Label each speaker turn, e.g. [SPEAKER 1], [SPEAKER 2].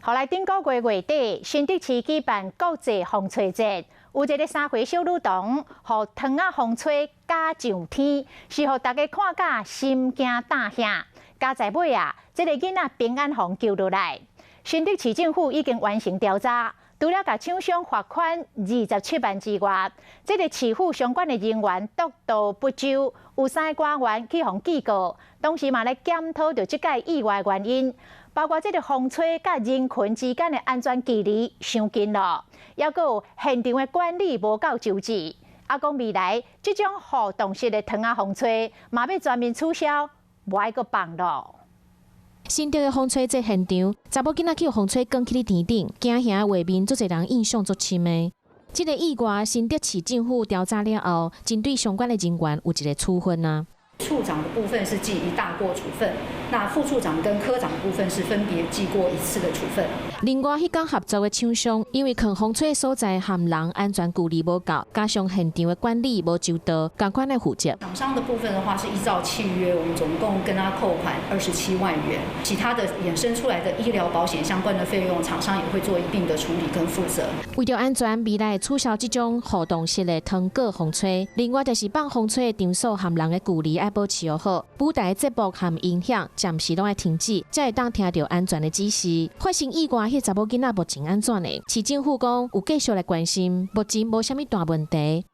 [SPEAKER 1] 予來頂個月月底，新竹市舉辦國際風吹節，有一個3歲小女童，予糖仔風吹咬上天，是予大家看甲心驚膽嚇。佳哉尾啊，這个囡仔平安予救落來。新竹市政府已經完成調查，除了共廠商罰款27萬之外，這个市府相關的人員督導不周，有三个官員去予記過，同時嘛來檢討著這擺意外原因。包括這个風吹佮人群之間的安全距離傷近囉，猶閣有現場的管理無夠周至。啊，講未來這種互動式的糖仔風吹，嘛欲全面取消，無愛閣放囉。
[SPEAKER 2] 新竹的風吹節現場，查某囡仔去予風吹捲去咧天頂，驚嚇畫面，足濟人印象足深的。這个意外，新竹市政府調查了後，針對相關的人員有一个處分啊。
[SPEAKER 3] 處長的部分是記一大過處分，那副處長跟科長的部分是分別記過一次的處分。
[SPEAKER 2] 另外，彼工合作的廠商，因為囥風吹所在和人安全距離無夠，加上現場的管理無周到，仝款來負責。
[SPEAKER 3] 廠商的部分的話，是依照契約，我們總共跟他扣款27萬元，其他的衍生出來的醫療保險相關的費用，廠商也會做一併的處理跟負責。
[SPEAKER 2] 為著安全，未來取消這種互動式的糖果風吹。另外，就是放風吹的場所和人的距離愛保持好，舞台節目和音響暫時攏愛停止，才會當聽著安全的指示。發生意外，彼个查某囡仔目前按怎呢？市政府講有繼續來關心，目前無啥物大問題。